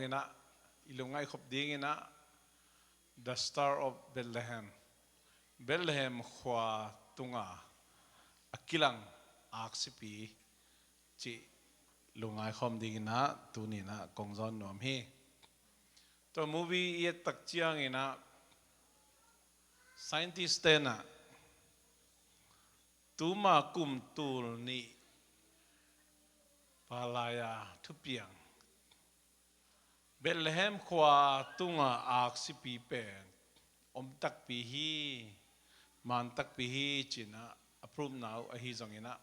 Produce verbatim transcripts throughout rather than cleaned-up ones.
Inah i lungngaih khop dinginah The Star of Bethlehem, Bethlehem khua tunga a kilang aksipi cih lungngaih khawm dinginah tuninah kong zawn nuam hi. Tua movie i et tak cianginah scientist tenah tuma kum tul nih palaia thupiang Bethlehem khua tunga aksipi pen om takpi hi, man takpi hi cinah a prove na uh ahi zonginah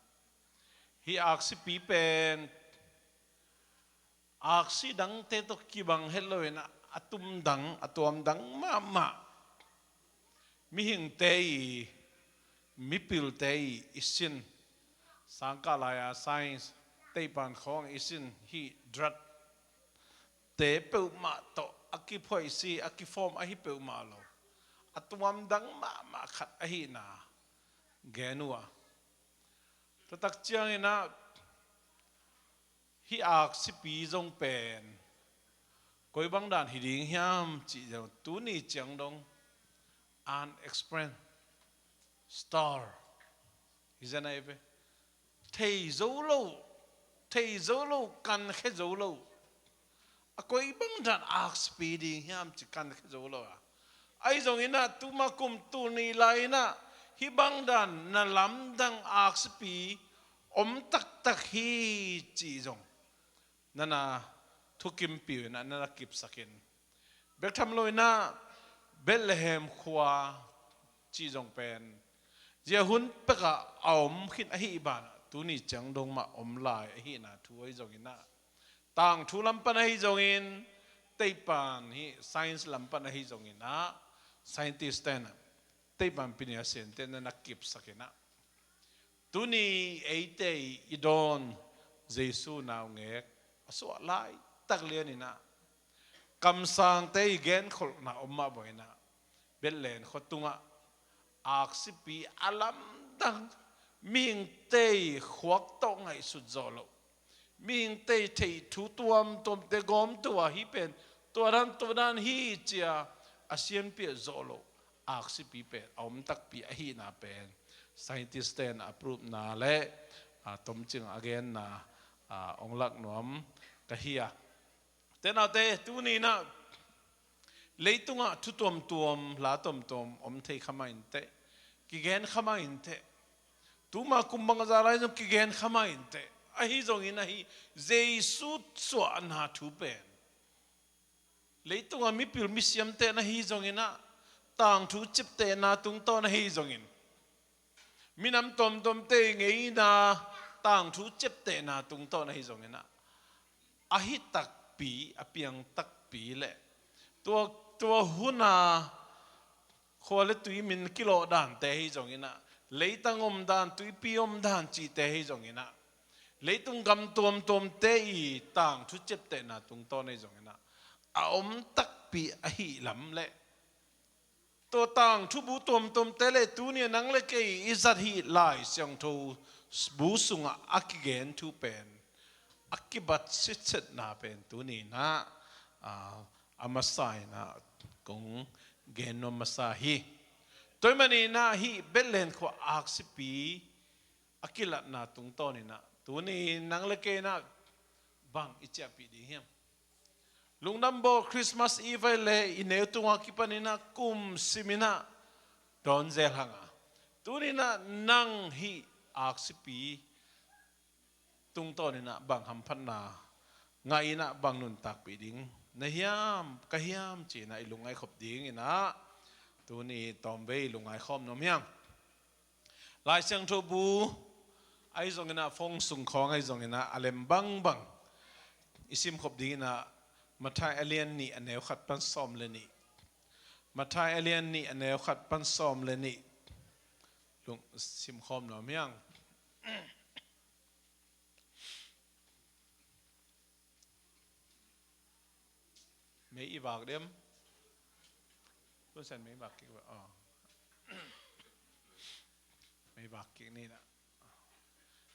hih aksipi pen aksi dangte tawh kibang het loinah a tumdang a tuamdang mahmah, mihingte i mipilte i i sin, sangkah lai-a science teipan khawng i sin hih drug te peuhmah tawh a kiphoihsi a kifawm ahi peuhmah lo, a tuamdang mahmah khat ahihna gen uh a. Tuatak cianginah hih aksipi zong pen koi bang dan hi ding hiam cih zong tuni ciang dong unexplained star hi zen ahi ve. Thei zo lo, thei zo lo, kankhia zo lo. A koi bang dan aksipi ding hiam ci kankhia zo lo a. Ahi zonginah tuma kum tul nih lai-inah hih bang dan na lamdang aksipi om taktak hi cih zong nana thukimpi uh inah nana kipsakin, bek tham loinah Bethlehem khua cih zong pen zia hun pekah a om khin ahi banah tuni ciang dong mah om lai ahihna thu ahi zonginah tangthu lam pan ahi zongin teipan hih science lam pan ahi zonginah scientist tenah teipan pinia sente nana kipsakinah tuni eite i dawn Jesu naungek a suah laitak lianinah kamsangte i genkholhna om mah banginah Bethlehem khua tungah aksipi a lamdang, mihingte i khuak tawh ngaihsut zawh loh, mihingte i theih thu tuamtuamte gawmtu a hih pen tua dan tua dan hi cia a sianpiah zawh loh aksipi pen a om takpi ahihna pen scientist ten a prove na le a tomcing a genna a ong lak nuam ka hi a. Tenaute tuninah leitungah thu tuamtuam hla tuamtuam om thei kha mah inteh, kigen kha mah inteh, tuma kum bang a za lai zong kigen kha mah inteh, ahi zongin ahi Jesu suahna thu pen leitungah mipil misiamte na hi zonginah tangthu ciaptehna tungtawn ahi zongin minam tuamtuamte i ngeina tangthu ciaptehna tungtawn ahi zonginah a hi takpi a piang takpi le tua, tua huna khua le tui min kilawh dante ahi zonginah leitang om dan tuipi om dan cihte ahi zonginah leitung gam tuamtuamte i tangthu ciaptehna tungtawn ahi zonginah a om takpi ahi lam le tua tangthu bu tuamtuamte le tunia nang le kei i zat hih Lai Siangtho bu sungah a kigen thu pen a kibat sitsetna pen tuninah a, a masa inah kong gen nuam masa hi. Tua ahih maninah hih Bethlehem khua aksipi a kilatna tungtawninah tuni nang le kei inah bang i ciahpih ding hiam? Lungdam bawl Christmas Eve le i neu tungah kipaninah kum siminah dawn zel hanga tuninah nang hih aksipi tungtawninah bang hamphatna ngah inah bang nuntakpih ding na hiam ka hiam cinah i lungngaih khop dinginah tuni tawmvei i lungngaih khawm nuam hiang. Lai Siangtho bu ahi zonginah phone sung khawng ahi zonginah a lem bangbang i simkhop dinginah Matthai a lian nih a neu khat pan sawm le nih. Matthai a lian nih a neu khat pan sawm le nih lung simkhawm nuam hiang. Mei i vak diam? Hun sen mei vak kik va. Oh. Mei vak kik ni na.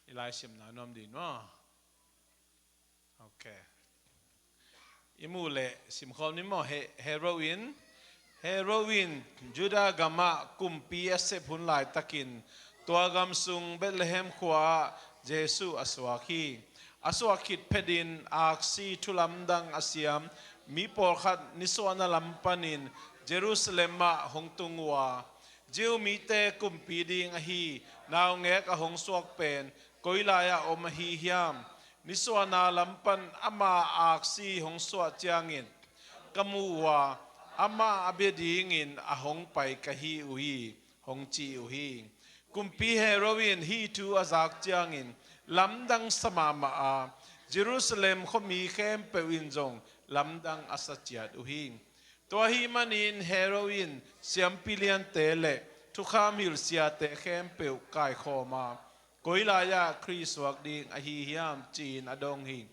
I lai sim na nuam din maw. Ok. I muh leh simkhawm ni maw? He, Herod in, Herod in Judah gamah kumpi a sep hun laitakin tua gam sung Bethlehem khua-ah Jesuh a suak hi. A suak khit phetin aksi thulamdang a siam mi pawlkhat nisuahna lam panin Jerusalem ah hong tung uh a, Jew mite kumpi ding ahi naungek a hong suak pen koi lai-ah om ahi hiam? Nisuahna lam pan ama aksi hong suah ciangin ka mu uh a, amah a bia dingin a hong pai ka hi uh hi, hong ci uh hi. Kumpi Herod in hih thu a zak ciangin lamdang sa mahmah a, Jerusalem khuami khempeuh in zong lamdang a sa ciat uh hi. Tua ahih manin Herod in siampi liante le thukham hilh siate khempeuh kaikhawm a, koi lai-ah Khrih suak ding ahi hiam, ci-in a dong hi.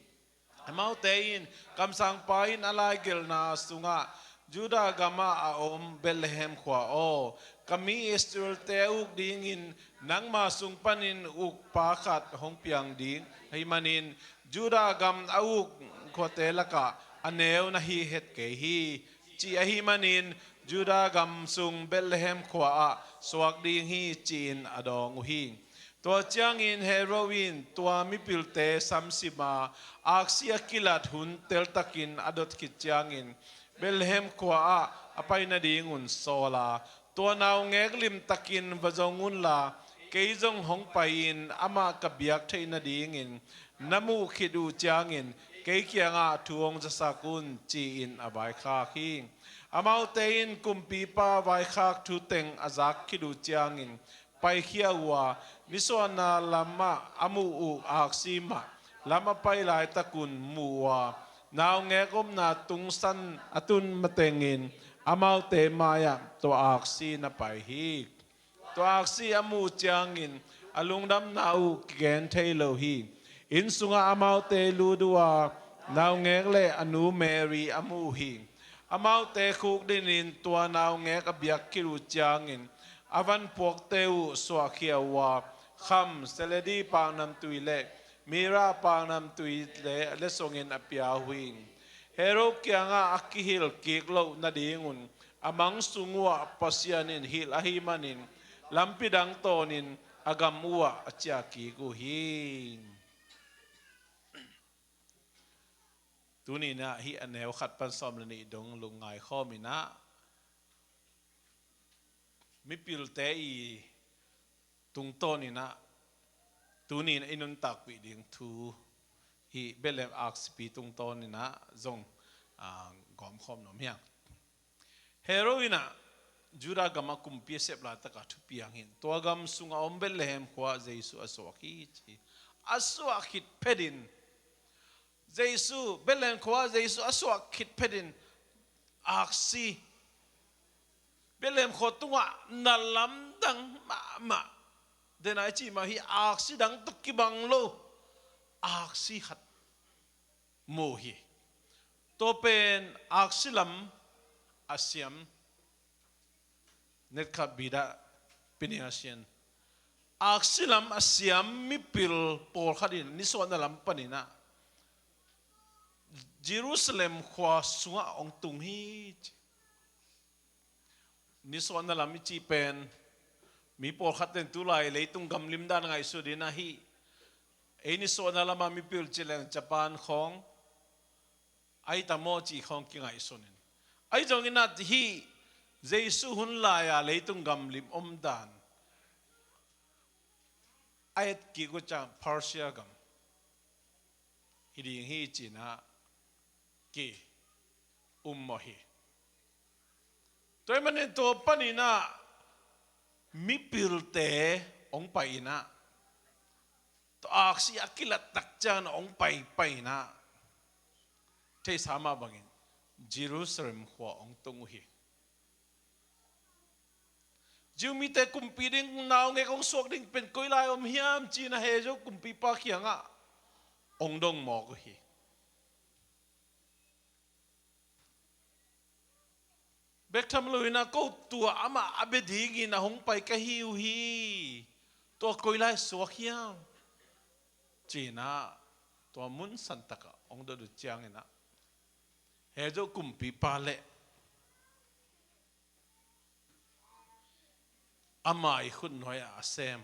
Amaute in kamsangpa in a laigelhna sungah, Judah gamah a om Bethlehem khua aw, ka mi Israel-te a uk dingin nangma sung panin ukpa khat hong piang ding ahih manin Judah gam a uk khuate lakah a neu na hi het kei hi, ci ahih manin Judah gam sung Bethlehem khua-ah suak ding hi, ci-in a dawng uh hi. Tua ciangin Herod in tua mipilte samsim a, aksi a kilat hun teltakin a dot khit ciangin Bethlehem khua-ah a pai nadingun sawl a, tua naungek limtakin va zong unla, kei zong hong pai-in amah ka biak theih nadingin na muh khit uh ciangin kei kiangah thu hong zasak un, ci-in a vaikhak hi. Amaute in kumpipa vaikhak thu teng a zak khit uh ciangin paikhia uh a, nisuahna lamah a muh uh aksi mah lam a pai laitakun mu uh a, naungek omna tungsan a tun matengin amaute mai-ah tua aksi na pai hi. Tua aksi a muh ciangin a lungdamna uh kigen thei lo hi. Inn sungah amaute lut uh a, naungek le a nu Mary a mu uh hi. Amaute khukdinin tua naungek a biak khit uh ciangin a vanpuakte uh suahkhia uh a, kham, seledi paknamtui le mira paknamtui le letsongin a pia uh hi. Herod kiangah a kihilh kik loh nadingun a mang sung uhah Pasian in hilh ahih manin lampi dang tawnin a gam uhah a ciah kik uh hi. Tuni-in ah hih a neu khat pan sawm le nih dong lungngai khawm in ah mipilte i tungtawn in ah tuni-in i nuntakpih ding thu hih Bethlehem aksipi tungtawn in ah zong, ah, gawmkhawm nuam hi hang. Herod in ah Judah gamah kumpi a sep laitakah thupiang hi in, tua gam sungah om Bethlehem khua-ah Jesuh a suak hi, ci. A suak khit phetin Jesuh, Bethlehem khua-ah Jesuh a suak khit phetin aksi, Bethlehem khua tungah na lamdang mahmah, den a i cih mah hi, aksi dang tawh kibang lo aksi khat mu hi. Tua pen aksi lam a siam, netkhat bidah pining a sian, aksi lam a siam mipil pawlkhat in nisuahna lam panin ah Jerusalem khua sungah hong tung hi, ci. Nisuahna lam i cih pen mi pawlkhat ten tulai leitung gamlim dan ngaihsut in ah hih ei nisuahna lamah mipil ci leng Japan khawng ahi ta maw ci khawng kingaihsun in, ahi zongin ah hih Jesuh hun lai-a leitung gamlim omdan a et kik uh ciang Persia gam hi ding hi, ci-in ah ki-um mawh hi. Tua ahih manin tua panin ah mipilte hong pai in ah, tua aksi a kilat tak ciangin hong pai, pai in ah, theihsa mah bangin Jerusalem khua hong tung uh hi. Jew mite kumpi ding naungek hong suak ding pen koi lai om hiam, ci-in a he zo kumpipa kiangah hong dong mawk uh hi. Bek tham lo in ah ko tua amah a bia dingin a hong pai ka hi uh hi. Tua koi lai suak hiam, ci-in ah tua mun santakah hong dot uh ciangin ah He zo kumpipa le ama i khut nuai-ah a sem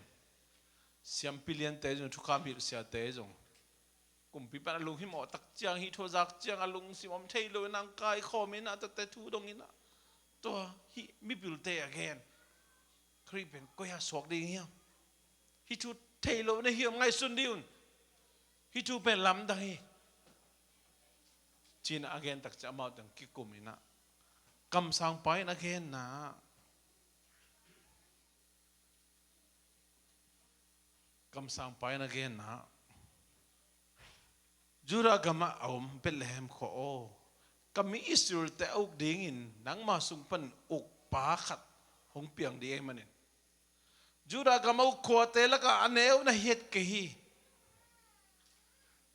siampi liante zong, thukham hilh siate zong, kumpipa in a lunghimawh tak ciang, hih thu a zak ciang a lungsim om thei lo in a kaikhawm in a, tuate thu dong in a, tua hih mipilte a gen, Khrih pen koi-ah suak ding hiam? Hih thu thei lo na hiam, ngaihsun dih un. Hih thu pen lamdang hi, ci-in a gen tak ciang amau teng kikum in a, kamsangpa in a genna, kamsangpa in a genna, Judah gamah a om Bethlehem khua aw, ka mi Israelte a uk dingin nangma sung pan ukpa khat hong piang ding ahih manin, Judah gam a uk khuate lakah a neu na hiat kei hi.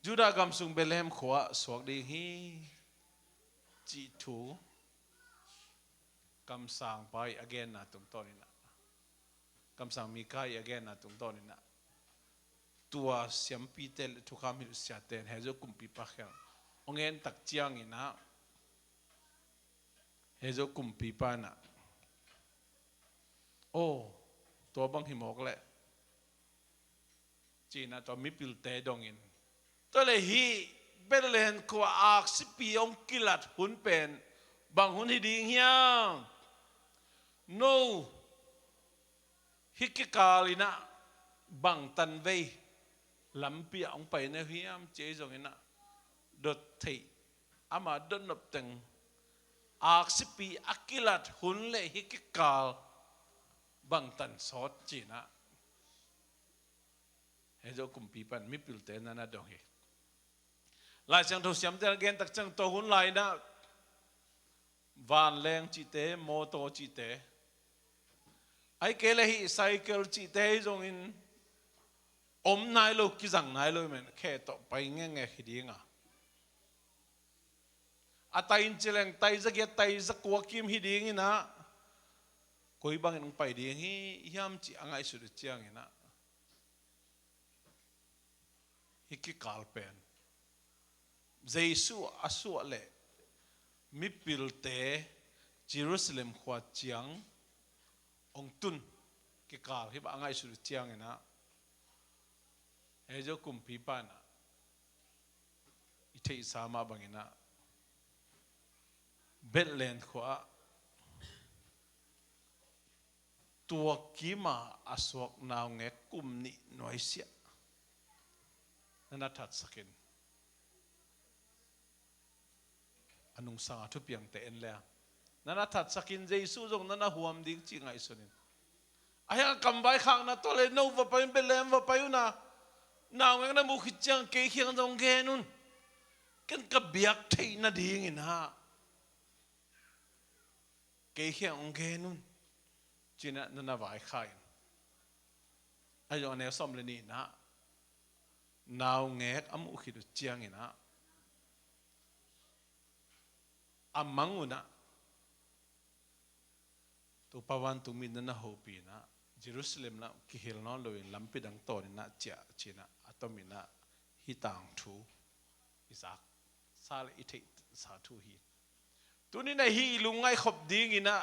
Judah gam sung Bethlehem khua-ah suak ding hi, cih thu kamsangpa i a genna tungtawn in a, kamsang Mika i a genna tungtawn in a, tua siampite le thukham hilh siate in he zo kumpipa kiang hong en tak ciang in a, he zo kumpipa in a, aw, tua bang hi mawk leh, ci-in a tua mipilte dong in, tua leh hih Bethlehem khua aksipi hong kilat hun pen bang hun hi ding hiam? No, hih kikal in a bang tanvei lampi-ah hong pai na uh hiam, ci-a hi zong in a, dot theih, ama dotnop teng aksipi a kilat hun le hih kikal bang tan sawt, ci-in a, he zo kumpipa in mipilte na na dong hi. Lai Siangtho siamte na gen tak ciang tua hun lai in a vanleng cihte, mawtaw cihte, ahih kei leh hih cycle cihte hi zongin om nai lo, kizang nai lo, i men khe tawh pai ngekngek hi ding a, a tai in ci leng tai zagiat, tai zakua kim hi ding in a, koi bangin hong pai ding hi hiam cih a ngaihsut uh ciang in a, hih kikal pen Jesu a suah leh mipilte Jerusalem khua ciang hong tun kikal hih bang a ngaihsut uh ciang in a, he zo kumpipa in a, i theihsa mah bangin a, Bethlehem khua-ah tua kim a a suak naungek kum nih nuaisiah na na thatsak in, a nungsang a thupiangte en leng, na na thatsak in, Jesu zong na na huam ding cih ngaihsun in. Ahi hang a kamvaikhakna tawh le, no va pai un, Bethlehem va pai un a, naungek na muh khit ciang kei kiang zong gen un, ken ka biak theih nading in a, kei kiang hong gen un, ci-in a na na vaikhak in. Ahi zong a neu sawm le nih in a, naungek a muh khit uh ciang in a, a mang un a, Topa vantungmi na na hopih in a, Jerusalem lam kihel nawn lo in lampi dang tawn in a ciah, ci-in a, a tom in a, hih tangthu i zaksa le i theihsa thu hi. Tuni in a hih i lungngaih khop ding in a,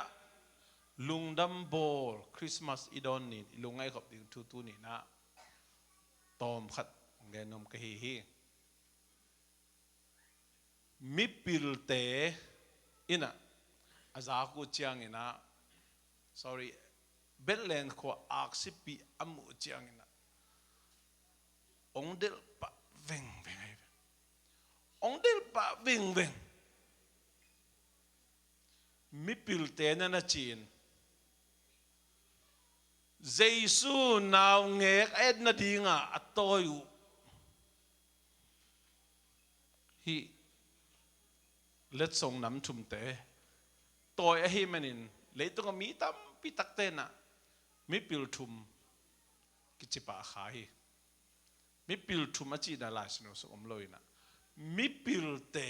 lungdam bawl Christmas i dawn ni in i lungngaih khop ding thu tuni in a tawm khat gen nuam ka hi hi. Mipilte in a, a zak uh ciang in a, sorry, Bethlehem khua aksipi a muh uh ciang in a, hong delh pah vengveng ahi ve. Hong delh pah vengveng. Mipilte na na ci-in, Jesu naungek a et nading a a tawi uh hih letsong nam thumte tawi ahih manin, leitung a mi tampi takte in a mipil thum kici pah kha hi. Mipil thum a cihna Lai Siangtho sung om lo in a, mipilte,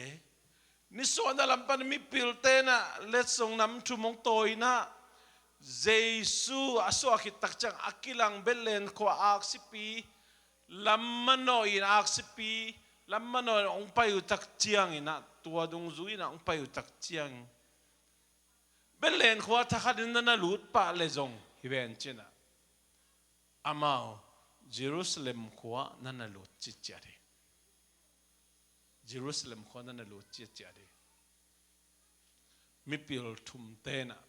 nisuahna lam pan mipilte in a letsong nam thum hong tawi in a, Jesu a suah khit tak ciang a kilang Bethlehem khua aksipi lam manawh in, aksipi lam manawh in hong pai uh tak ciangin ah, tua dungzui in ah hong pai uh tak ciangin, Bethlehem khua thakhat in na na lut pah leh zong hi ven ci-in ah, amau Jerusalem khua na na lut ciciat hi. Jerusalem khua na na lut ciciat hi. Mipil thumte in ah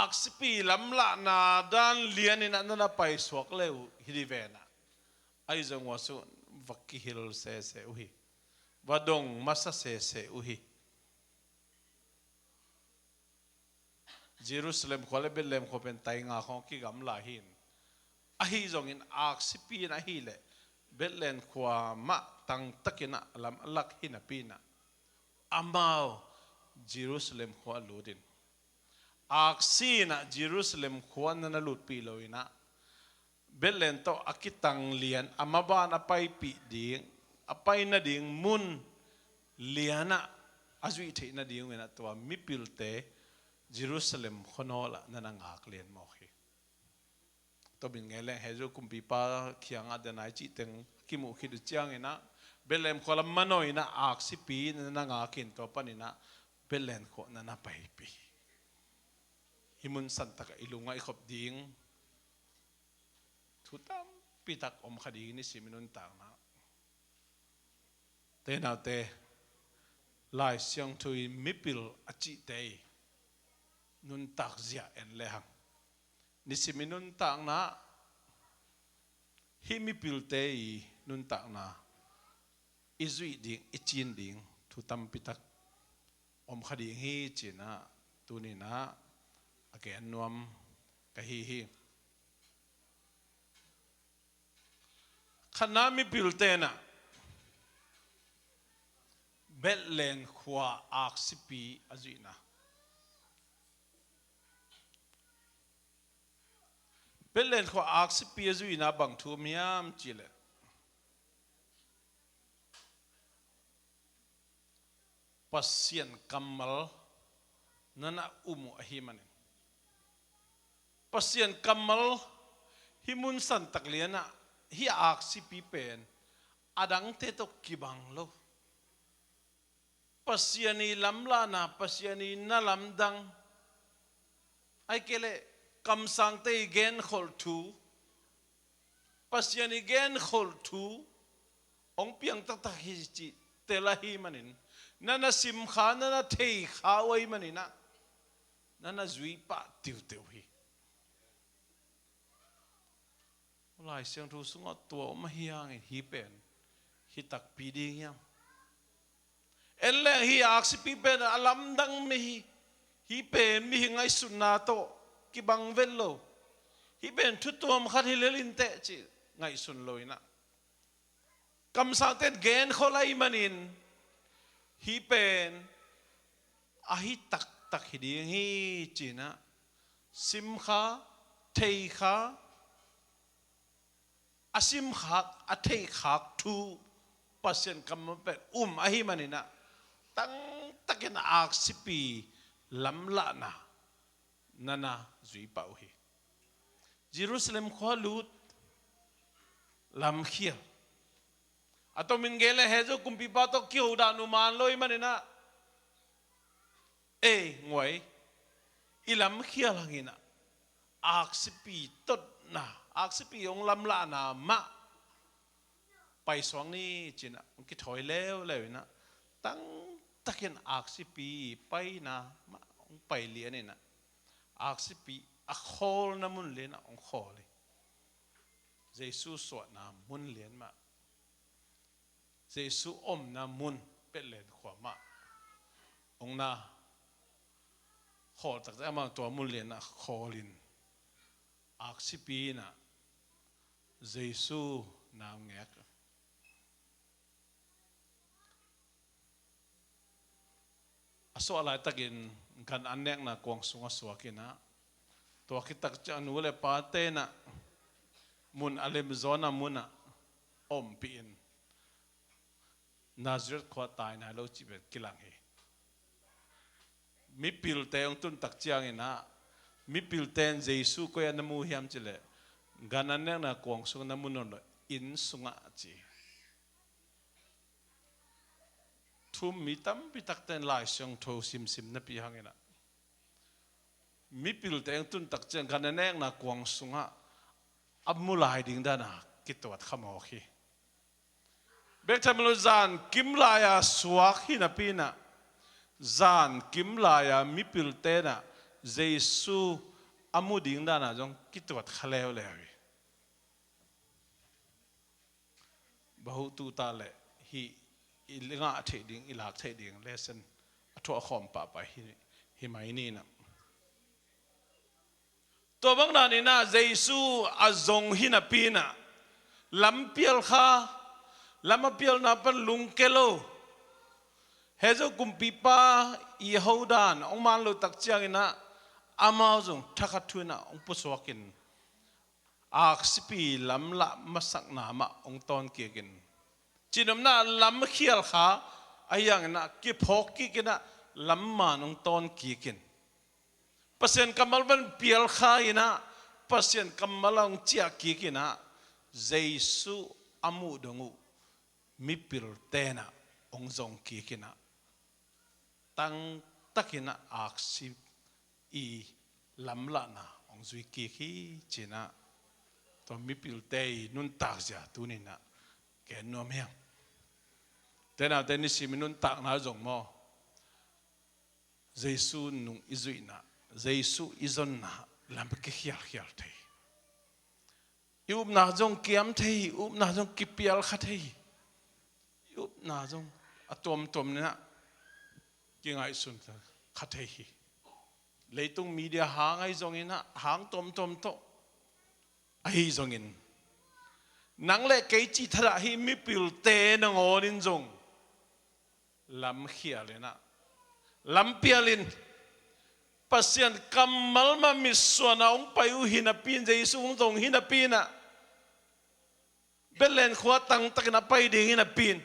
aksipi lamlahna dan lian in ah na na paisuak le uh hi dih ven ah, ahi zong uh a sun va kihil sese uh hi. Va dong masa sese uh hi. Jerusalem khua le Bethlehem khua pen tainga khawng kigamla hi in, ahi zongin aksipi in ahih leh Bethlehem khua mah tangtakin ah lam a lak hi napi in ah, amau Jerusalem khua lut in, aksi in ah Jerusalem khua na na lutpih lo in ah, Bethlehem tawh a kitang lian, a maban a paipih ding, a pai nading mun lian ah a zuih theih nading uh in ah, tua mipilte Jerusalem khuanawl ah na na ngak lian mawk hi. Tua bang gen leng, heh zo kumpipa kiangah den ai cih teng kimuh khit uh ciangin ah, Bethlehem khua lam manawh in ah aksipi na na ngak in, tua panin ah Bethlehem khua na na paipih. Hih mun santak ah i lungngaih khop ding thu tampi tak om kha ding hi, nisim i nuntakna. Te naute, Lai Siangtho i mipil a cihte i nuntak zia en lehang, nisim i nuntakna, hih mipilte i nuntakna i zuih ding, i cin ding thu tampi tak om kha ding hi ci-in ah tuni-in ah a gen nuam ka hi hi. Khatna, mipilte in ah Bethlehem khua aksipi a zuihna. Bethlehem khua aksipi a zuihna bang thu om hiam cih leh, Pasian kammal na na um uh ahih manin, Pasian kammal hih mun santak lian ah, hih aksipi pen a dangte tawh kibang lo. Pasian i lamlahna, Pasian i na lamdang, ahih kei leh kamsangte i genkholh thu, Pasian i genkholh thu hong piang taktak hi cih tel ahih manin, na na simkha, na na theikha uh ahih manin ah, na na zuipah tiuteu hi. Lai Siangtho sungah tua om ahih hangin hih pen hi takpi ding hiam? En leng hih aksipi pen a lamdang mah hi, hih pen mihing ngaihsutna tawh kibang vet lo. Hih pen thu tuam khat hi lel inteh ci ngaihsun lo in ah, kamsangte in genkholh ahih manin, hih pen a hi taktak hi ding hi ci-in ah, simkha, theikha, a simkhak, a theihkhak thu, Pasian kammal pen um ahih manin ah, tangtakin aksipi lamlahna na na zuipah uh hi. Jerusalem khua lut, lamkhial. A tomin gen leng, heh zo kumpipa tawh kiho dan uh man lo ahih manin ah, ei, nguai, i lamkhial hang in ah, aksipi totna, aksipi hong lamlahna mah paisuak ni ci-in ah hong kithawi leuleu in ah, tangtakin aksipi paina mah hong pai lian in ah, aksipi a khawlna mun lian ah hong khawl hi. Jesu suahna mun lian mah, Jesu omna mun Bethlehem khua mah hong na khawl taktak, amah tua mun lian ah khawl in, aksipi in ah Jesu na ngek. A suah laitakin gan an nekna kuang sungah suak in ah, tua khit tak ciang nu le pate in ah mun a lemzaw na mun ah ompih in, Nazareth khua tai nai lo cih pen kilang hi. Mipilte hong tun tak ciangin ah, mipilte in Jesu koi ah na mu hiam cih leh, gan an nekna kuang sungah na mu nawn lo, inn sungah ci. Thu-um mi tampi takte in Lai Siangtho simsim napi hangin ah, mipilte hong tun tak ciang gan a nekna kuang sungah a mu lai ding dan a kituat kha mawk hi. Bek tham lo, zankim lai-a suak hi napi in ah, zankim lai-a mipilte in ah Jesu a mu ding dan a zong kituat kha leuleu hi. Bahu tuta le hih i ngah theih ding, i lak theih ding lesson a thuah khawm pahpah hi, hi mai ni in ah. Tua bang dan in ah Jesu a zong hi napi in ah, lam pial kha, lam a pialna pan lungke lo. Heh zo, kumpipa i ho dan hong man lo tak ciangin ah, amau zong thakhat thu in ah hong pusuakin, aksipi lamlah masakna mah hong tawn kikin, cihnopna lam khial kha, ahi hangin ah kiphawk kikin ah lam man hong tawn kikin, Pasian kammal van pial kha in ah, Pasian kammal a hong ciah kikin ah, Jesu a muh dong uh mipilte in ah hong zong kikin ah, tangtakin ah aksi i lamlahna hong zui kik hi ci-in ah, tua mipilte i nuntak zia tuni in ah gen nuam hi hang. Te naute, nisim i nuntakna zong maw, Jesu nung i zuihna, Jesu i zonna lam kikhialkhial thei. I upna zong kiam thei hi, i upna zong kipial kha thei hi. I upna zong a tuamtuam in ah kingaihsun kha thei hi. Leitung media hang ahi zongin ah, hang tuamtuam tawh ahi zongin, nang le kei cih thadah hih mipilte nangawn in zong lam khial in ah, lam pial in, Pasian kammal mah mitsuan a hong pai uh hi napi in, Jesu hong zong hi napi in ah, Bethlehem khua tangtakin a pai ding hi napi in,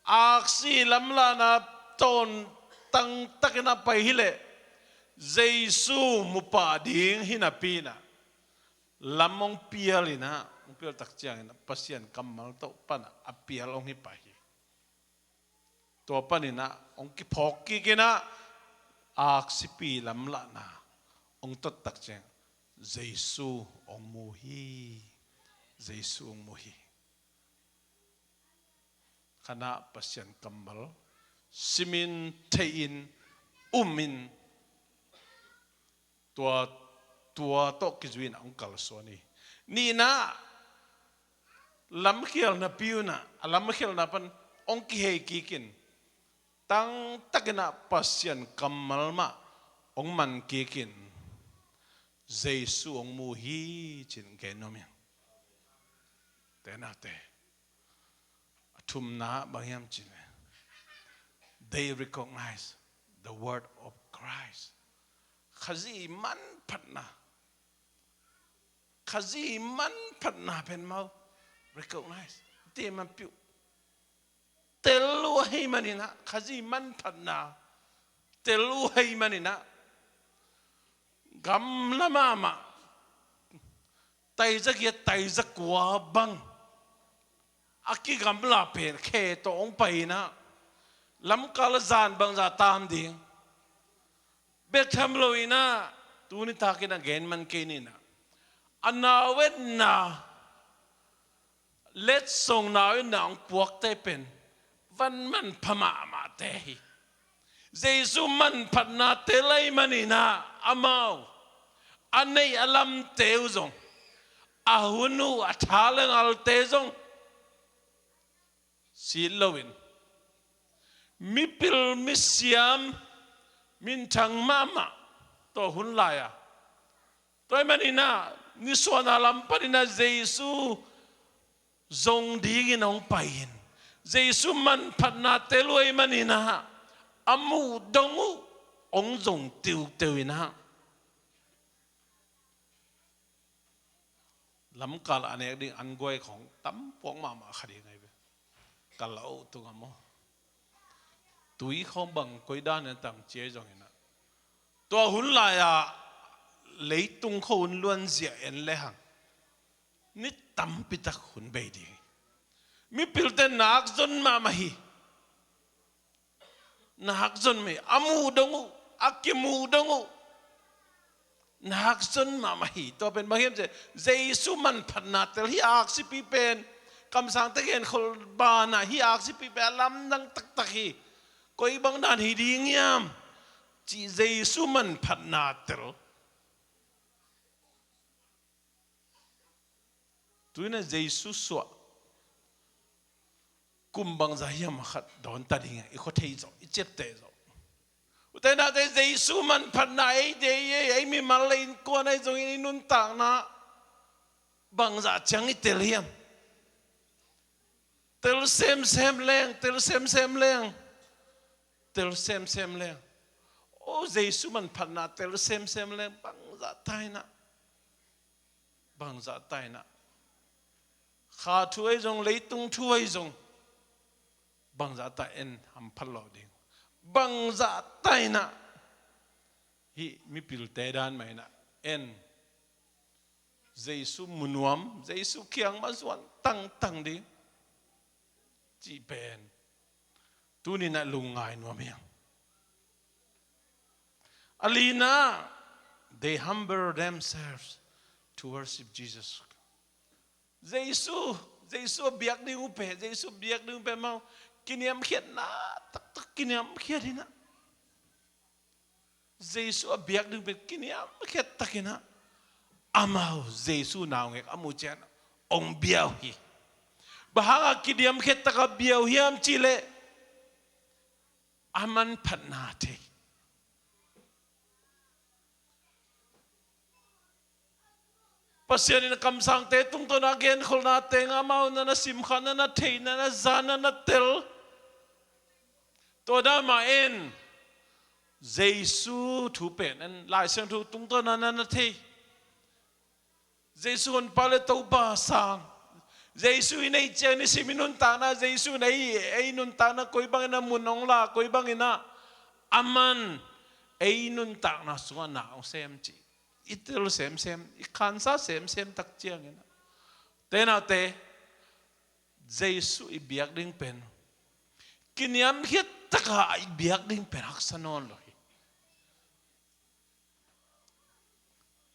aksi lamlahna tawn tangtakin a pai hi leh, Jesu mu pah ding hi napi in ah, lam hong pial in ah, hong pial tak ciangin ah Pasian kammal tawh pan ah a pial hong hi pah hi. Tua panin ah hong kiphawk kikin ah, aksipi lamlahna hong tot tak ciang Jesu hong mu hi. Jesu hong mu hi. Khatna, Pasian kammal simin, theihin, umin, tua, tua tawh kizui in ah hong kalsuan hi. Nihna, lamkhialna piuna, a lamkhialna pan hong kihei kikin, tangtakin ah Pasian kammal mah hong man kikin, Jesu hong mu hi ci-in gen nuam ing. Te naute, a thumna bang hiam cih leh, they recognize the word of Christ. Khazih manphatna, Khazih manphatna pen mau recognize, te man piu. Tel uh ahih manin ah, Khazih manphatna tel uh ahih manin ah, gamla mahmah, taiza giat, taiza kua bang a kigamla pen khe tawh hong pai in ah, lamkal a zan bangzah tam ding, bek tham lo in ah, tuni takin a gen man kei ni in ah, a nau-etna, letsong nau-etna hong puakte pen van manpha mahmahte hi. Jesu manphatna tel ahih manin ah, amau a neih a lamte uh zong, a hun uh, a thalengalte zong sit loin, mipil misiam, minthang mahmah tawh hun lai-a, tua ahih manin ah nisuahna lam panin ah Jesu zong dingin hong pai-in, Jesu manphatna tel uh ahih manin ah, a muh dong uh hong zong tiuteu in ah, lamkal a nek ding an guai khawng tam puak mahmah kha ding ahi ve. Ka lau tung a maw, tui khawng bang koi dan in a tam ciai zongin ah, tua hun lai-a leitung khua hun luanzia en lehang, ni tampi tak hun bei ding hi. Mipilte nak zon mahmah hi. Na hakzon mah hi, a muh dong uh, a kimuh dong uh. Na hakzon mahmah hi. Tua pen bang hiam cih leh Jesu manphatna tel hi. Aksipi pen, kamsangte genkholh banah hi, aksipi pen a lamdang taktak hi. Koi bang dan hi ding hiam cih Jesu manphatna tel. Tu-in ah Jesu suah kum bangzah hiam khat dawn ta ding a, i khua thei zawh, i ciapteh zawh. Ute naute, Jesu manphatna ei deih ei, ei mimal le innkuan ahi zongin i nuntakna bangzah ciang i tel hiam? Tel semsem leng, tel semsem leng, tel semsem leng. O, Jesu manphatna tel semsem leng, bangzah ta in ah. Bangzah ta in ah. Kha thu ahi zong, leitung thu ahi zong, bangzah ta en hamphat lo ding. Bangzah ta in ah. Hih mipilte dan mah in ah en. Jesu mu nuam, Jesu kiang mah zuan tangtang ding cih pen tuni-in ah lungngai nuam hi hang. A lina, they humble themselves to worship Jesus. Jesu, Jesu a biak ding uh pen, Jesu a biak ding uh pen amau kiniamkhiatna taktak, kiniamkhiat in ah. Jesu a biak ding pen kiniamkhiat takin ah, amau Jesu naungek a muh ciang hong bia uh hi. Bang hanga kiniamkhiat taka bia uh hiam cih leh a manphatna thei. Pasian in kamsangte tungtawn a genkholhna teng amau na na simkha, na na thei, na na za, na na tel. Tua dan mah in Jesu thu pen en, Lai Siangtho tungtawn a na na thei. Jesu honpa le Topa sang. Jesu i neih ciang nisim i nuntakna, Jesu in ei, ei nuntakna koi bangin ah mun hong la, koi bangin ah aman ei nuntakna sungah na hong sem cih. I tel semsem, i khansa semsem tak ciangin ah, ute naute, Jesu i biak ding pen kiniamkhiat taka i biak ding pen haksa nawn lo hi.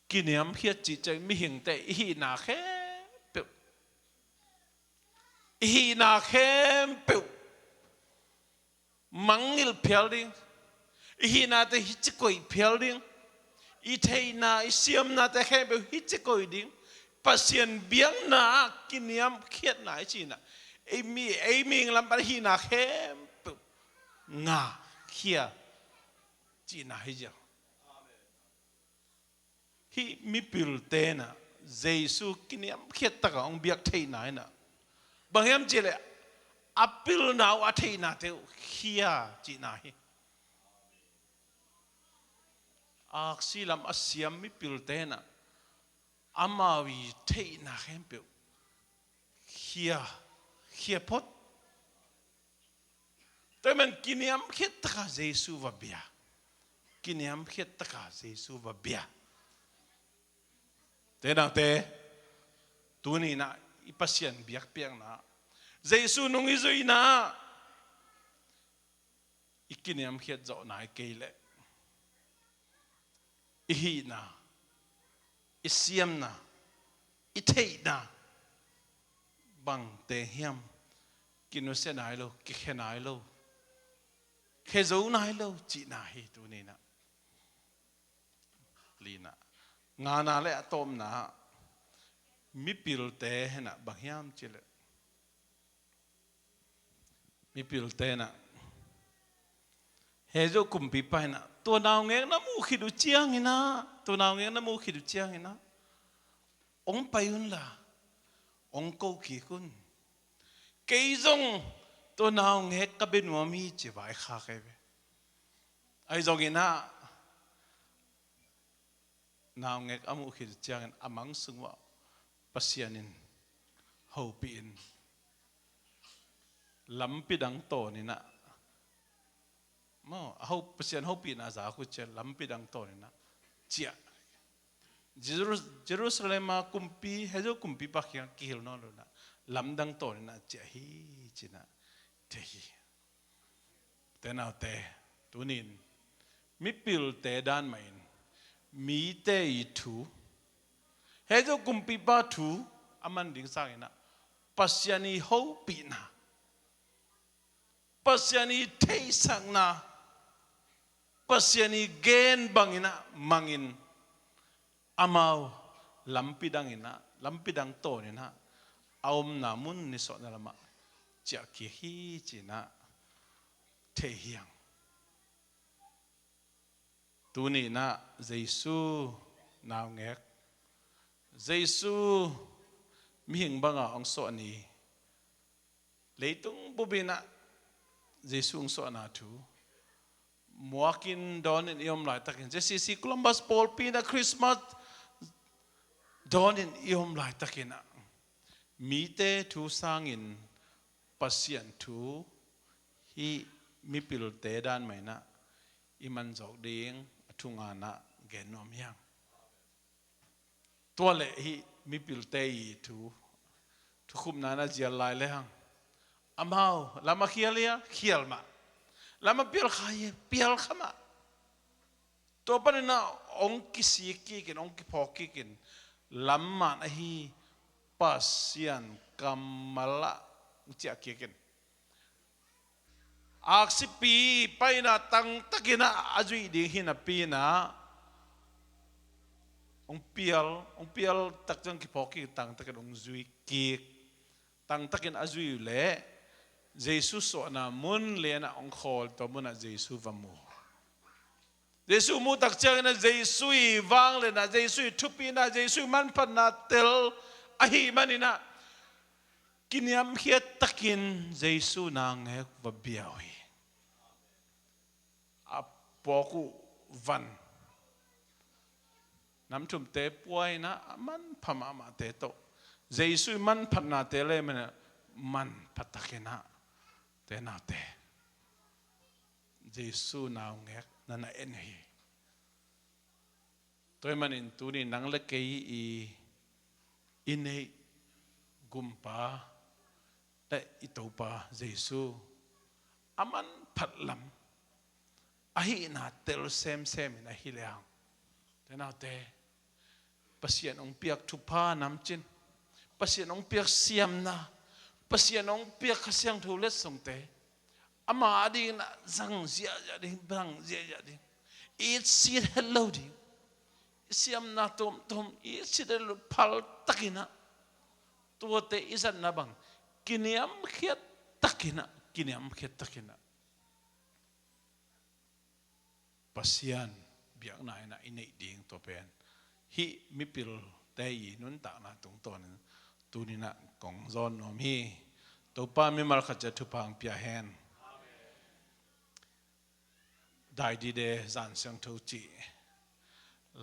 Kiniamkhiat cih ciang mihingte i hihna khempeuh, i hihna khempeuh mangngilh phial ding, i hihnate hici koih phial ding, i theihna, i siamnate khempeuh hici koih ding. Pasian biakna ah kiniamkhiatna i cihna, ei mi, ei mihing lam pan hihna khempeuh ngahkhia cihna hi ziau. Hih mipilte in ah Jesu kiniamkhiat taka hong biak theihna in ah, bang hiam cih leh a pilna uh, a theihnate uh khia cihna hi. Aksi lam a siam mipilte in ah amau i theihna khempeuh khia, khia phot. Tua ahih manin kiniamkhiat taka Jesu va bia. Kiniamkhiat taka Jesu va bia. Ute naute, tuni-in ah i Pasian biakpiakna, Jesu nung i zuihna, i kiniamkhiat zawh nai kei leh i hihna, i siamna, i theihna bangte hiam kinusia nai lo, kikhia nai lo, khia zo nai lo cihna hi tuni-in ah. Lina, ngana le a tawpna ah mipilte henah bang hiam cih leh, mipilte henah, Hezo kumpipa henah tua naungek na muh khit uh ciangin ah, tua naungek na muh khit uh ciangin ah, hong pai unla, hong ko kik un. Kei zong tua naungek ka bia nuam hi ci-a vaikhak hi ve. Ahi zongin ah, naungek a muh khit uh ciangin a mang sung uah Pasian in hopih in, lampi dang tawn in ah, maw, a ho, Pasian hopihna zak uh ciang lampi dang tawn in ah ciah. Jeru-, Jerusalem a kumpi, Hezo kumpipa kiangah kihilh nawn lo in ah, lamdang tawn in ah ciah hi ci-in ah thei hi. Te naute, tunin mipilte dan mahin mite i thu, hei zo kumpipa thu a man ding sanginah Pasian i hopihna, Pasian i theihsakna, Pasian i gen banginah mangin amau lampi danginah, lampi dang tawninah a omna mun nisuahna lamah ciahkik hi cinah thei hiang. Tuninah Jesu naungek, Jesu mihing banga hong suah ni, leitung bupinah Jesu hong suahna thu muakin dawnin i om laitakin, J C C Columbus pawlpi inah Christmas dawnin i om laitakinah mite thu sangin Pasian thu hih mipilte dan mahinah i manzawk ding a thunganah gen nuam hiang. Tua leh hih mipilte i thu, thukhupna na zial lai le hang, amau lam a khial ia khial mah, lam a pial kha ia pial kha mah. Tua paninah hong kisik kikin, hong kiphawk kikin, lam man ahi Pasian kammalah hong ciah kikin, aksipi paina tangtakinah a zuih ding hi napinah hong pial, hong pial takciang kiphawk kik tangtakin hong zui kik. Tangtakin a zui uh leh Jesu suahna mun lenah hong khawl, tua munah Jesu va mu. Jesu muh takcianginah Jesu i vangliatna, Jesu i thupina, Jesu i manphatna tel ahih maninah kiniamkhiat takin Jesu naungek va bia uh hi. A pawk uh van, namthumte puaina a manpha mahmahte tawh, Jesu i manphatnate le manpha takinah te naute, Jesu naungek na na en hi. Tua ahih manin tuni nang le kei i, i neih gumpa le i Topa Jesu a manphat lam ahihna tel semsemin ahi le hang, te naute, Pasian hong piak thupha namcin, Pasian hong piak siamna, Pasian hong piak Kha Siangtho letsongte ama adinginah zang ziahziah ding, zang ziahziah ding. I itsit het lo ding. I siamna tuamtuam i itsit het lo, phal takinah tuate i zatna bang kiniamkhiat takinah, kiniamkhiat takinah Pasian biakna inah i neih ding, tua pen hih mipilte i nuntakna tungtawnin tuninah kong zawn nuam hi. Topa mimal khat ciat thupha hong pia hen. Daidide zan siangtho cih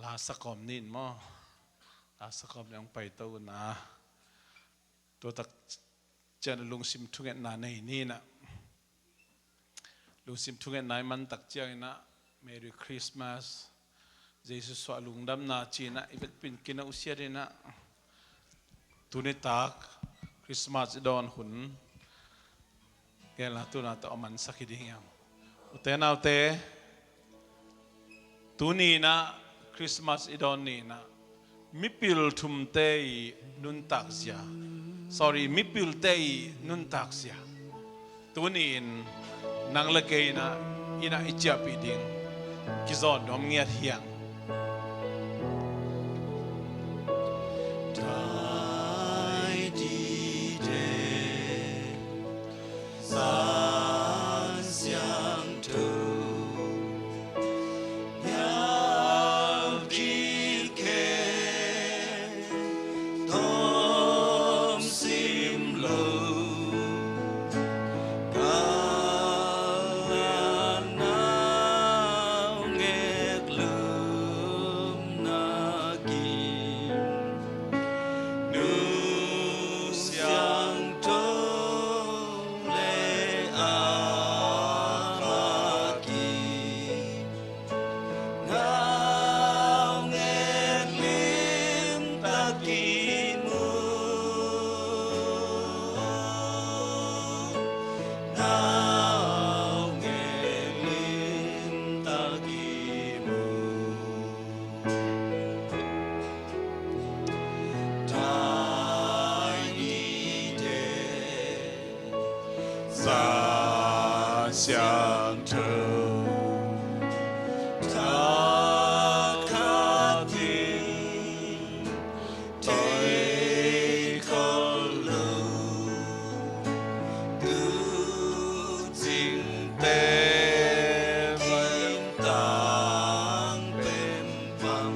la sakawm ni in maw? La sakawm ni hong paito una, tua tak cian lungsim thungetna nei ninah, lungsim thungetna i man tak cianginah Merry Christmas, Jesu suah lungdamna cinah i vekpin kinauhsiat inah tunitak Christmas i dawn hun genla tuna tawh a mansak hi ding hiam? Ute naute, tuninah Christmas i dawn ninah mipil thumte i nuntakzia, sorry, mipilte i nuntakzia tuni-in nang le kei inah, inah i ciahpih ding kizawn nuam ngiat hiang. siangtho, thahat ding tawh khol lo, tu cingte vantang pempam,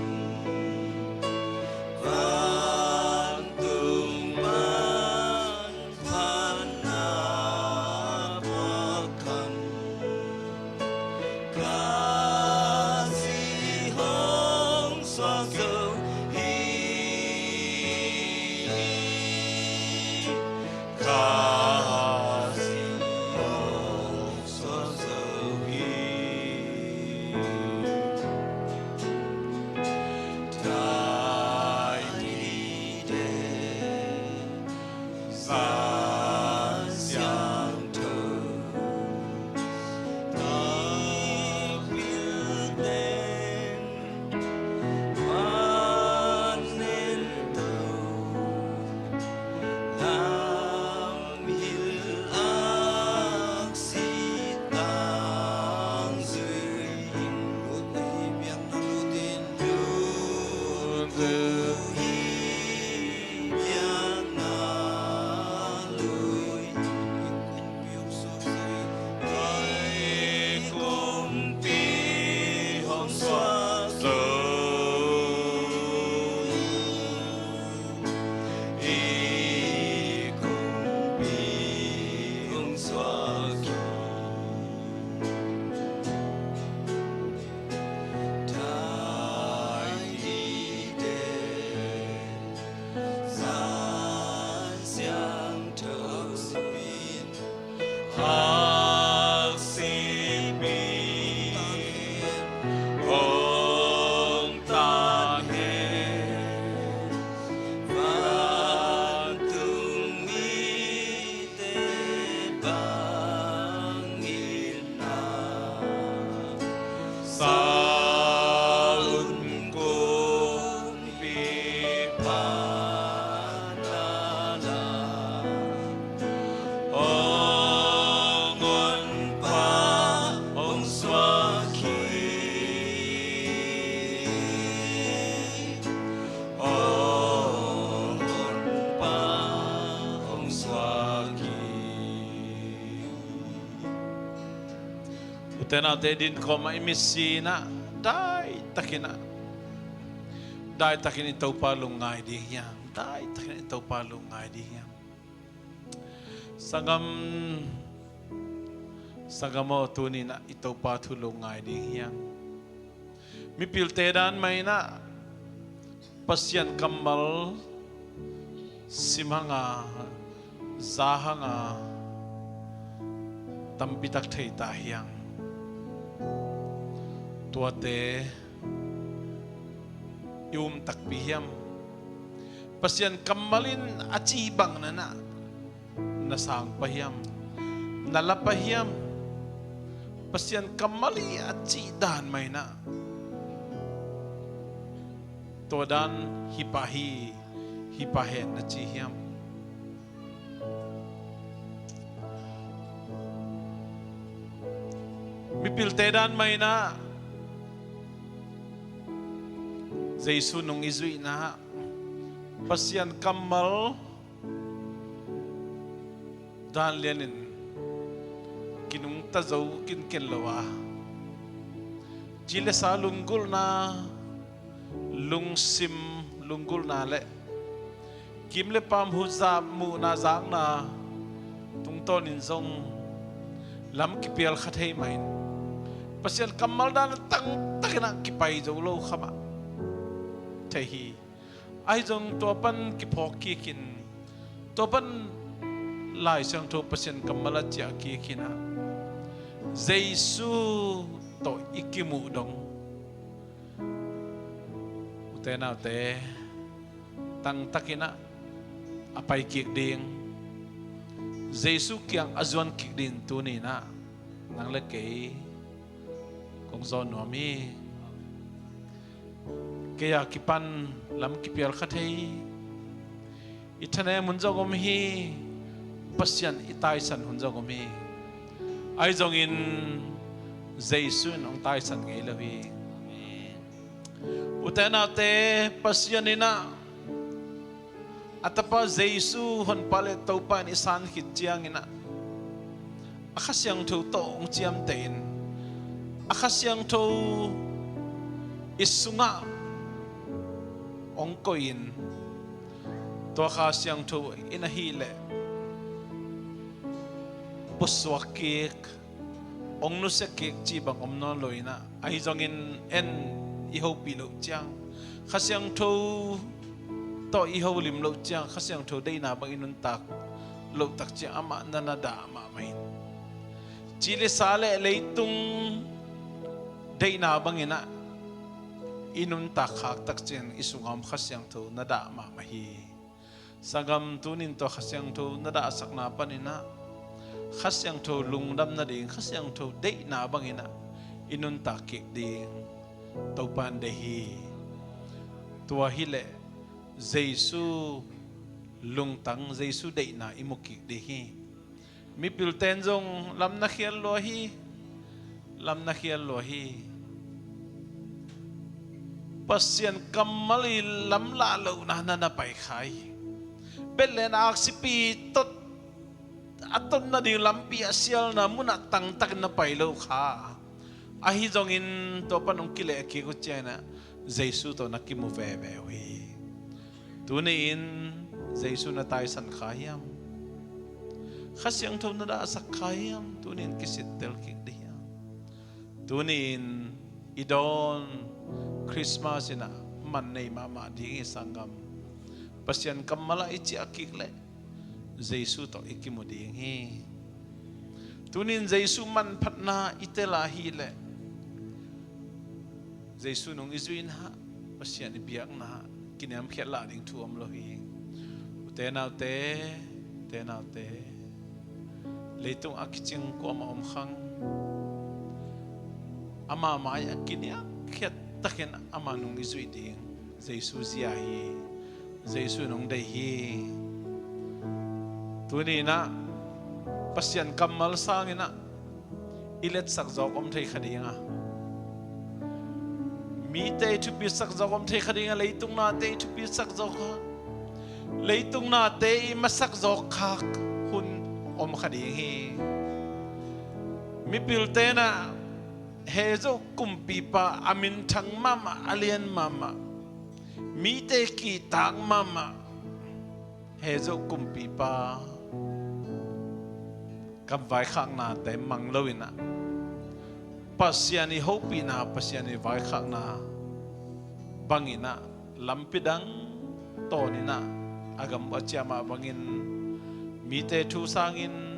vantung pan phatna phakham, Khazih hong suak zo hi. Khazih hong suak zo hi. Thai dite, Zan Siangtho i pil teng, man en to, lam hil aksi tang zui in, lut na hi biakna lut in, lut na hi biakna lut in, i kumpi hong suak zo hi. I kumpi hong suak zo hi. I kumpi hong suak hi. Thai dite, Zan Siangtho sipin, aksi pi hong tang hen, vantung mite bang itna, saun kumpi phatna lam, hong honpa hong suak hi. Hong honpa hong suak hi. Ute naute, din kawmah i mitsi in ah, daitakin ah, daitakin i Topa lungngai ding hiam? Daitakin i Topa lungngai ding hiam? Sanggam, sanggam aw, tuni in ah i Topa thu lungngai ding hiam? Mipilte dan mah in ah Pasian kammal sim hang a, za hang a, tampi tak thei ta hiam? Tuate i um takpi hiam? Pasian kammal in a cih bang na na, na sang pah hiam? Na la pah hiam? Pasian kammal i a cih dan mah in ah, tua dan hi pah hi, hi pah hen na ci hiam? Mipilte dan mah in ah Jesu nung i zuihna ah Pasian kammal dan lianin kinungta zo kinken lo a, ci le sa lunggulhna, lungsim lunggulhna le kim le paam huhzap muhna zakna tungtawnin zong lam kipial kha thei mah in, Pasian kammal dan a tangtakin ah kipai zo lo kha mah thei hi. Ahi zong tua pan kiphawk kikin, tua pan Lai Siangtho Pasian kammal a ciah kikin ah Jesu tawh i kimuh dong, ute naute, tangtakin ah a pai kik ding, Jesu kiang a zuan kik ding tuni in ah nang le kei kong zawn nuam hi. Kei a kipan lam kipial kha thei, i thanem hun zong om hi, Pasian i taisan hun zong om hi. Ahi zongin Jesu in hong taisan ngei lo hi. Ute naute, Pasian in ah a Tapa Jesu Honpa le Topa in i san khit ciangin ah, a Kha Siangtho tawh hong ciamteh in, a Kha Siangtho i sungah hong koih in, tua Kha Siangtho in ahih leh pusuak kik, hong nusia kik cih bang om nawn lo in ah, ahi zongin en i hopih loh ciang, Kha Siangtho tawh i holim loh ciang, Kha Siangtho deihna bang i nuntak loh tak ciang amah na na dah mahmah in, ci le sa le leitung deihna bangin ah i nuntak khak tak ciang i sungah om Kha Siangtho na dah mahmah hi. Sanggam, tunin tua Kha Siangtho na dahsakna panin ah Kha Siangtho lungdam nading, Kha Siangtho deihna bangin ah i nuntak kik ding Topa in deih hi. Tua hileh Jesu lungtang, Jesu deihna i mu kik ding hi. Mipilte in zong lam na khial lua hi, lam na khial lua hi. Pasian kammal i lamlah lohna na na pai kha hi. Bethlehem aksipi tot a tot nading lampi a sialna munah tangtakin na pai lo kha. Ahi zongin tua pan hong kileh kik uh ciangin ah Jesu tawh na kimu veve uh hi. Tuni-in Jesu na taisan kha hiam? Kha Siangtho na dahsak kha hiam? Tuni-in kisittel kik ding hiam? Tuni-in i dawn Christmas in ah man nei mahmah ding hi, sanggam. Pasian kammal ah i ciah kik leh Jesu tawh i kimu ding hi. Tuni-in Jesu manphatna i tel a hih leh Jesu nung i zuihna, Pasian i biakna kiniamkhiat lah ding thu om lo hi. Ute naute, ute naute, leitung a kicing kuamah om khang, ama mai-ah kiniamkhiat takin ama nung i zuih ding Jesu zia hi. Jesu in hong deih hi. Tuni-in ah Pasian kammal sangin ah i letsak zawk om thei kha ding a, mite i thupisak zawk om thei kha ding a, leitung nate i thupisak zawk a, leitung nate i masak zawk khak hun om kha ding hi. Mipilte in ah Hezo kumpipa, a minthang mahmah, a lian mahmah, mite kihtak mahmah Hezo kumpipa kamvaikhaknate mang lo in ah, Pasian i hopihna, Pasian i vaikhakna bangin ah lampi dang tawnin ah a gam uh a ciah mah bangin, mite thu sangin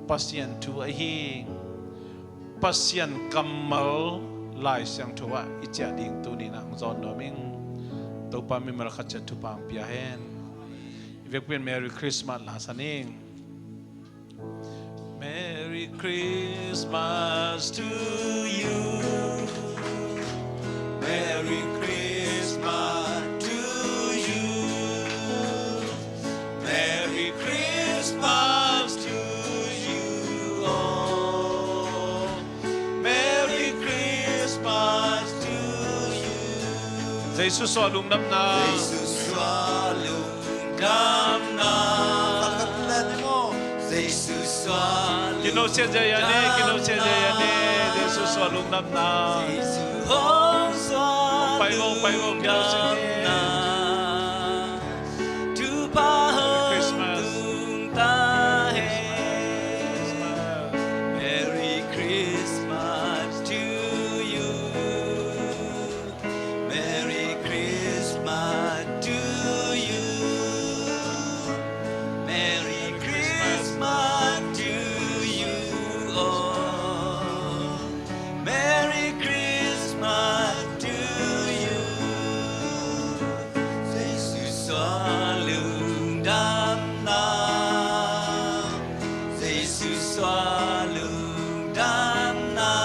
Pasian thu ahi Pasian kammal Lai Siangtho ah i ciah ding tuni-in ah hong zawn nuam ing. Topa mimal khat ciat thupha hong pia hen. I vekpi-in Merry Christmas la sa ning. Merry Christmas to you. Merry Christmas to you. Merry Christmas to you all. Merry Christmas to you. Jesu suah lungdamna. Jesu suah lungdamna. Khat khat let mo. Jesu suah lungdamna. Kino sia jaya ni, kino sia jaya ni. Jesu suah lungdamna. Jesu hong suah lungdamna. Pai mo, pai mo, kino sia ni. Merry Christmas. Merry Christmas to you. Merry Christmas to you. Merry Christmas to you all. Merry Christmas to you. Jesu suah lungdamna. Jesu suah lungdamna.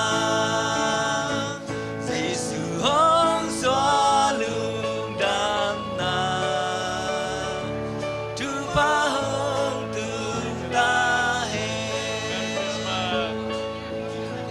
Jesu hong suah lungdamna. Thupha